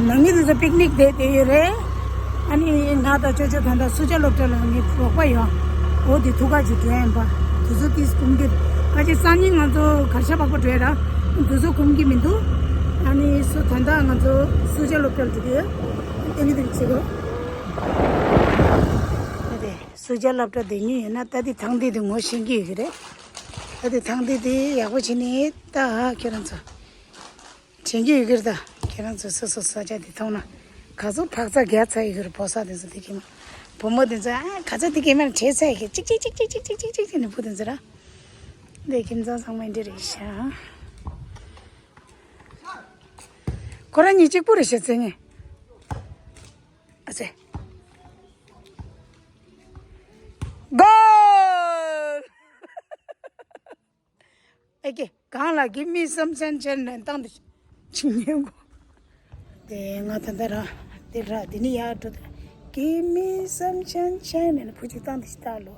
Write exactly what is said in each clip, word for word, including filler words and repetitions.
ནང་མི་དེ་ཚོ་པིག་ནིག་བསྡད་བསྡད་ཡོད་རེད། ཨ་ནི་ང་དང་ཅོ་ཅོ་ད་ལྟ་སུ་ཇཱ་སློབ་གྲྭ་ལ་ངའི་རོགས་པ་ཡོད། འོ་དེ་ཐུག་ག་ཅིག་འགྲོ་ཡིན་པ། དུས་ཚོད་ཏིས་ཀུན་གྱི་ཁ་ཅིག་སང་ཉིན་ང་ཚོ་གར་ཞ་བག་པ་འགྲོ་ཡ་ར། དུས་ཚོད་ཁོམ་གྱི་མི་འདུག་ཨ་ནི་སུ་ད་ལྟ་ང་ཚོ་སུ་ཇཱ་སློབ་གྲྭ་ལ་འགྲོ་གི་ཡོད། དེ་ནི་དེ་བྱེད་དགོས། ད་དེ་སུ་ཇཱ་སློབ་གྲྭ་བསྡད་མྱོང་ཡོད་ན་ད་དེ་ཐང་དེ་དེ་ངོ་ཤེས་ཀྱི་ཡོད་ཀྱི་རེད། ད་དེ་ཐང་དེ་དེ་ཡག་པོ་བྱས་ནས་ད་ཁྱེད་རང་ཚོ། དྲན་གྱི་ཡོད་ཀྱི་རེད་ད། ཁྱེད་རང་ཚོ་སོ་སོ་ས་ཆ་དེ་མཐོང་ན། ག་ཚོད་འཕག་འཚག་རྒྱག་ཚར་ཡོད་ཀྱི་རེད། བོད་ས་དེ་ཚོ་དེ་གི་མ། བུ་མོ་དེ་ཚོ་ཨ་ག་ཚོད་དེ་གི་མ་བྲེལ་ཚར་ཡོད་ཀྱི་ཅིག་ཅིག་ཅིག་ཅིག་ཅིག་ཅིག་ཅིག་ཅིག་ཅིག་ནི་བུ་དེ་ཚོ་ར། འདི་ཁྱིམ་ཚང་ཚང་མ་འདི་རེད་ཤག་ཁོ་རང་གཉིས་གཅིག་པུ་རེད་ཤག་ཚེ་ངེ། ཨ་ཚེ། གོལ། ཨེ་ཀེ་གང་ལ་give me some sunshine ནས་བཏང་དེ་ཕྱིན་ཉེན་གོ། དེ་ང་ད་ལྟ་ར་དེ་ར་དེ་ནི་ཡར་འགྲོ་དེ། Give me some sunshine ནས་བུ་གཅིག་བཏང་དེ་ཞིག་ལྟ་ལོ།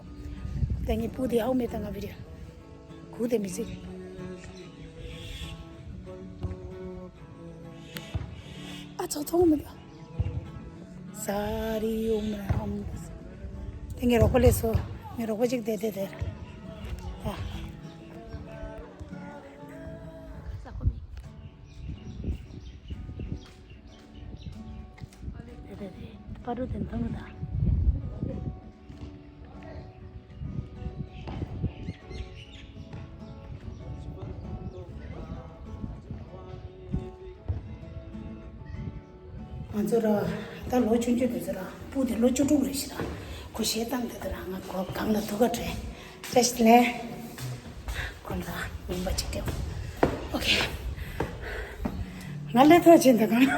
དེ་ངའི་བུ་དེ་ཧའུ་མེད་ད་ང་བི་རེ་གུ་དེ་མི་སྲིད། ཨ་ཚོགས་ཚོགས་མི་འདུག་ས་རི་ཡོང་མ་ཧམ། དེ་ངའི་རོགས་པ་སླེབས་སོང་། ངའི་རོགས་པ་གཅིག་བསྡད་བསྡད་དེ། ད། དེ་དེ་དེ་པ་རུ་དེ་མཐོང་གི་ད། ང་ཚོ་ར་ད་ལོ་ཆུང་ཆུང་དེ་ཚོ་ར་སྤུ་དེ་ལོ་བཅུ་དྲུག་རེད་ཤི་ར། ཁོ་གཞས་བཏང་དེ་ཚོ་ར་ང་ཁོ་གང་ལ་ཐུག་ག་དྲན། བཀྲ་ཤིས་བདེ་ལེགས། ཁོ་ལ་ཉིན་པ་གཅིག་སྤྲད། ཨོ་ཁེ། ང་ལས་ཐོག་ཕྱིན་དེ་གང་།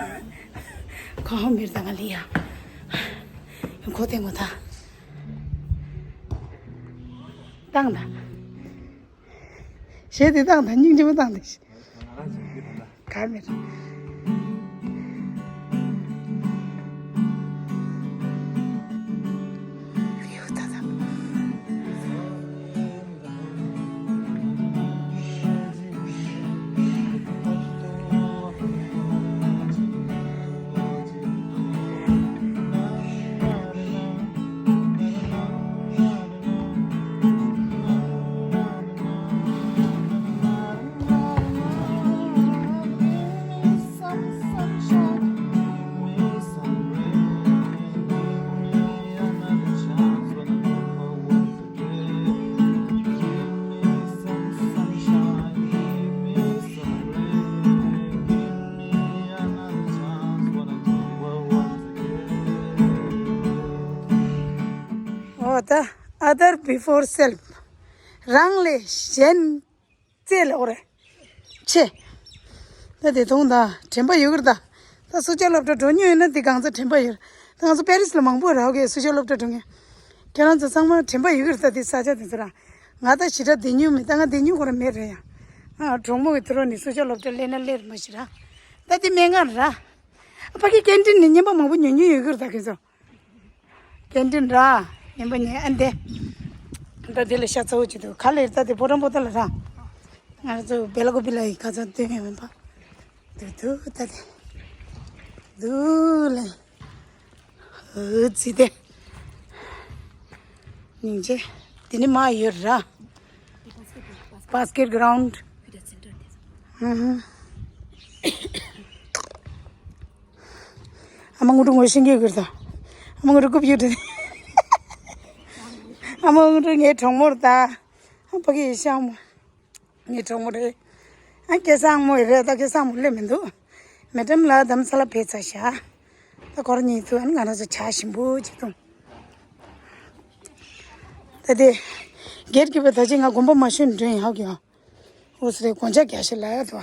ཁོ་ཧོ་མིར་ད་ང་ལི་ཡ། ཁོ་དེ་ངོ་ད། བཏང་ད། གཞས་དེ་བཏང་དང་སྙིང་རྗེ་མོ་བཏང་དང་། ག་མེད། འོ་ད་other before self རང་ལས་གཞན་རྩེ་ལ་འོ་རེད། ཆེ། ད་དེ་མཐོང་ད་དྲན་པ་ཡོད་ཀྱི་རེད་ད། ད་སུ་ཇཱ་སློབ་གྲྭ་འགྲོ་མྱོང་ཡོད་ན་དེ་གང་ཚ་དྲན་པ་ཡོད་རེད། ད་ང་ཚོ་པེ་རིས་ལ་མང་པོ་རག་གི་སུ་ཇཱ་སློབ་གྲྭ་འགྲོ་མཁན། ཁྱེད་རང་ཚོ་ཚང་མ་དྲན་པ་ཡོད་ཀྱི་རེད་ད་དེ་ས་ཆ་དེ་ཚོ་ར། ང་ད་ཞེ་དྲག་བསྡད་མྱོང་མེད་ད་ང་བསྡད་མྱོང་ཁོ་རང་མེད་རེད་ཡ། ང་གྲོགས་མོ་གི་ཐུ་རོ་ནི་སུ་ཇཱ་སློབ་གྲྭ་སླེབས་ན་སླེབས་མ་ཤི་ར། ད་དེ་སྨན་ཁང་ར། ཕ་གི་ཀེན་ཊིན་ནི་ཉིན་པ་མང་པོ་ཉོ་མྱོང་ཡོད་ཀྱི་རེད་ད་ཁྱེད་ཚོ། ཀེན་ཊིན་ར། ཉིན་པ་ཉིན་ཨ་འདི། ད་འདི་ལ་ཤ་ཚ་བོ་ཅིག་འདུག་ག་ལེར་ད་དེ་ཕོ་བྲང་པོ་ཏ་ལ་ར། ང་ཚོ་བེ་ལ་ཀོ་པི་ལ་ཡི་ཁ་ཚ་སྟོན་ཡོད་མིན་པ། འདུག་འདུག་ད་དེ། འདུག་ལེ། འུ་ཙི་དེ། སྙིང་རྗེ། དེ་ནི་མ་ཡོད་ར། བྷ་སི་ཀེ་ཊི་གྷ་རའུན་ཌི། ཧུམ་ཧུམ། ཨ་མ་དངོས་གྲུབ་ངོ་ཤེས་ཀྱི་ཡོད་ཀྱི་རེད་ད། ཨ་མ་དངོས་གྲུབ་རྐུབ་ཡོད་དེ། ཨ་མ་དངོས་གྲུབ་ངའི་གྲོགས་མོ་རེད་ད། ཨ་ཕ་གི་ཤ་མོ། ངའི་གྲོགས་མོ་རེད། ཨ་སྐལ་བཟང་མོ་ཡི་རེད་ད་སྐལ་བཟང་མོ་སླེབས་མི་འདུག་མེ་ཌམ་ལགས་རྡ་རམ་ས་ལ་ཕེབས་ཚར་ཤག་ད་ཁོ་རང་གཉིས་ཚུར་ཨ་ནི་ང་རང་ཚོ་ཇ་ཞིམ་པོ་ཅིག་འཐུང་། ད་དེ། གེ་ཊི་ཀི་པར་ད་ཅི་ང་དགོན་པ་མ་ཤོད་འགྲོ་ཡིན་ཧ་གི་ཧ། འོ་སི་རེ་གོན་ཆ་རྒྱག་ཤེས་ལ་ཡ་དོ།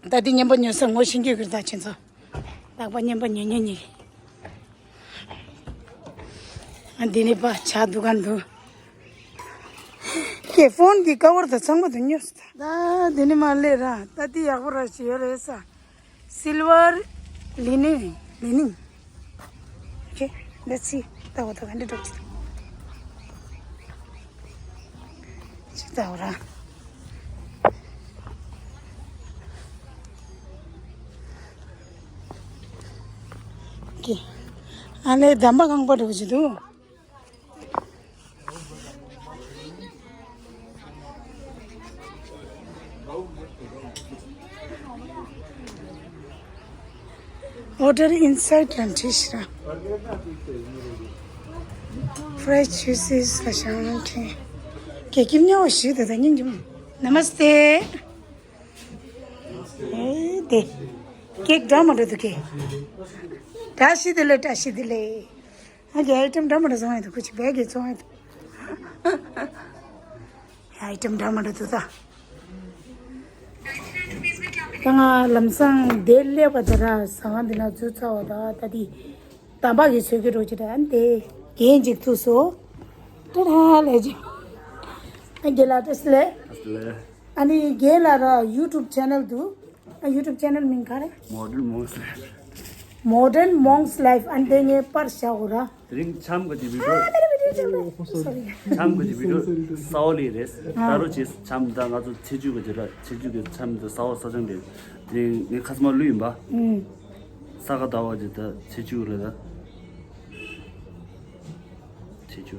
ད་འདི་བརྙན་པ་ཉོ་ས་ངོ་ཤེས་ཀྱི་ཡོད་ཀྱི་རེད་ད་ཁྱེད་ཚོ། རྟག་པར་བརྙན་པ་ཉོ་ཉོ་ཉོ། ཨ་འདི་ནི་པ་ཇ་འདུ་ག་འདུག་ཁྱེད་ཕོན་གྱི་ཀ་བར་དང་ཚང་མ་དུ་ཉོས་ད། ད་འདི་ནི་མ་སླེབས་ར་ད་འདི་ཡག་པོ་ར་ཞིག་ཡོད་རེད་ས། སིལ་ཝར་ལི་ནིང་ལི་ནིང་། Okay, let's see. ད་འོ་ད་ག་འདྲ་འགྲོ་གི་ཅི་ད་འོ་ར། ཨ་ལས་འདམ་པ་ཁང་པ་འགྲོ་གི་འདུག Order inside lunch ཤི་ར། Fresh juices ལ་ཤང་ཁེ། ཀེ་ཀིམ་ཉོ་ཤི་དེ་ད་ཉིན་ཀིམ། Namaste. ཨེ་དེ། ཀེག་འདྲ་མ་འདྲ་འདུག་ཀེ། བཀྲ་ཤིས་བདེ་ལེགས། བཀྲ་ཤིས་བདེ་ལེགས། ཨ་གི་ཨའི་ཊེམ་འདྲ་མ་འདྲ་བཟོ་ཡ་འདུག་ཁུ་ཆི་བས་གི་བཙོང་ཡ་འདུག་ཨའི་ཊེམ་འདྲ་མ་འདྲ་འདུག་ད། ད་ང་ལམ་སང་དེ་སླེབས་པ་དེ་ར་ཟ་ཁང་འདི་ན་འཛུལ་ཚར་བ་ད་ད་དེ། དམ་པ་གི་ཚོད་ཀྱི་རོགས་ཀྱི་ད་དེ་རྒན་ཅིག་ཐུག་སོ། ཏྲ་ཧ་ལས་ཀྱི། ཨ་རྒན་ལགས་བཀྲ་ཤིས་བདེ་ལེགས། ཨ་ནི་རྒན་ལགས་ར་ཡུ་ཊུབ་ཆེ་ནལ་འདུག་ཨ་ཡུ་ཊུབ་ཆེ་ནལ་མིང་ག་རེ། Modern Monks Life. Modern Monks Life. ཨ་ནི་དེ་ངས་པར་བཞག་གོ་ར། དེ་རིང་འཆམ་ག་ཅིག་བི་ཌིའོ། འཆམ་ག་ཅིག་བི་ཌིའོ་གསར་པ་རེད་རེད། ད་རུ་ཅིག་འཆམ་ད་ང་ཚོ་ཚེ་བཅུ་ག་ཅིག་ར་ཚེ་བཅུ་གི་འཆམ་དུ་གསར་པ་ས་ཆང་རེད། དེ་རིང་ངས་ཁ་སང་མ་ལུས་ཡིན་པ། ས་ག་ཟླ་བ་ཅིག་ད་ཚེ་བཅུ་རེད་ད། ཚེ་བཅུ།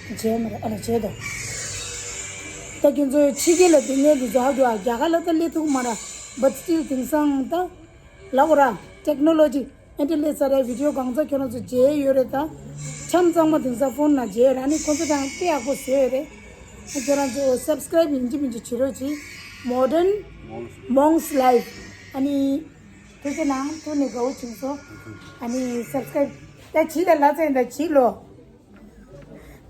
བྱས་མ་རེད་ཨ་ལ་བྱས་དོ། ད་ཁྱེད་ཚོས་ཕྱི་རྒྱལ་ལ་སྡུག་བསྔལ་འདི་ཚོ་ཧ་གོ་ཨ། རྒྱ་གར་ལ་ད་སླེབས་ཐུབ་མ་ར། But still དེང་སང་ད་ལབ་དགོས་ར་ཊེག་ནོ་ལོ་ཇི་ཨེ་འདྲ་སླེབས་ཚར་ར། བི་ཌིའོ་གང་ཚ་ཁྱོད་རང་ཚོ་མཇལ་ཡོད་རེད་ད། འཆམ་གཙང་མ་དེང་སང་ཕོན་ནང་མཇལ་ཡོད་རེད། ཨ་ནི་ཁོ་ཚོ་དང་དཔེ་ཡག་པོ་བཟོས་ཡོད་རེད། ཨ་ཁྱོད་རང་ཚོ་སབ་སི་ཀ་རེབ་ཡིན་གཅིག་མིན་གཅིག་བྱེད་རོགས་གྱིས། Modern Monks Life. ཨ་ནི། ཐུགས་རྗེ་གནང་། ཐུགས་ནས་དགའ་བོ་བྱུང་སོང་། ཨ་ནི་སབ་སི་ཀ་རེབ་ད་བྱིས་ལ་ལ་ཚན་ད་བྱིས་ལོ།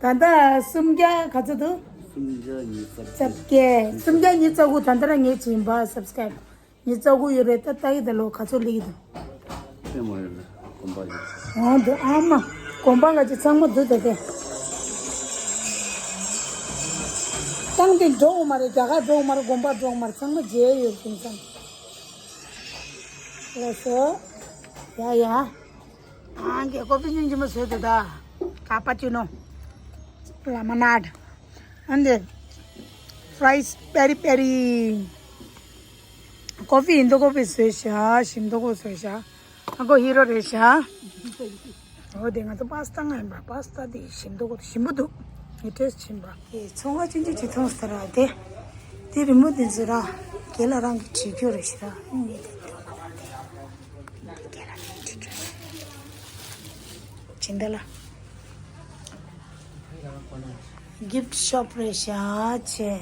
ད་ལྟ་སུམ་བརྒྱ་ག་ཚོད་འདུག་སུམ་བརྒྱ་ཉི་ཤུ་རྩ་བརྒྱད། སུམ་བརྒྱ་ཉི་ཤུ་རྩ་དགུ། ད་ལྟ་ར་ངས་བྱིན་པ་སབ་སི་ཀ་རེབ་ཉི་ཤུ་རྩ་དགུ་ཡོད་རེད། ད་ལྟ་ཡི་ད་ལོ་ག་ཚོད་སླེབས་ཀྱི་འདུག་ལྟད་མོ་ཡོད་རེད་དགོན་པ་ཡོད། འོང་འདུག་ཨ་མ། དགོན་པ་ག་ཅིག་ཚང་མ་འདུག་ད་དེ། ཏང་དེ་འགྲོ་འོང་མ་རེད། རྒྱ་གར་འགྲོ་འོང་མ་རེད། དགོན་པ་འགྲོ་འོང་མ་རེད། ཚང་མ་མཇལ་ཡོད་དེང་སང་། ལགས་སོ། ཡ་ཡ། ཨང་ཀི་ཀོ་ཕི་ཉིན་གྱི་མ་བཟོས་འདུག་ད། ཀ་པ་ཅི་ནོ། ལ་མ་ནཱཌ། ཨན་དེ། ཕ་རའི་སི་པེ་རི་པེ་རི། ཀོ་ཕི་ཨིན་དོ་ཀོ་ཕི་བཟོས་ཤག་ཞིམ་མདོག་པོ་བཟོས་ཤག་ཨ་ཁོ་ཧི་རོ་རེད་ཤག་འོ་དེ་ང་ཚོ་པ་སི་ཏ་ང་ཡིན་པ། པ་སི་ཏ་དེ་ཞིམ་མདོག་པོ་ཞིམ་པོ་འདུག་ངས་ཊེ་སི་ཊི་བྱིན་པ། ཨེ་ཚོང་ཁང་ཆུང་ཆུང་ཅིག་མཐོང་སོང་ར་དེ། དེ་རི་མོ་དེ་ཚོ་ར་རྒན་ལགས་རང་གིས་བྲིས་རྒྱུ་རེད་ཤག་ཨ་ངས་དེ་འདྲ་མ་ལ་དེ། རྒན་ལགས་ནས་བྲིས་རྒྱུ་རེད། སྦྱིན་བདག་ལགས། གིཕ་ཊི་ཤོབ་རེད་ཤག་ཅེ།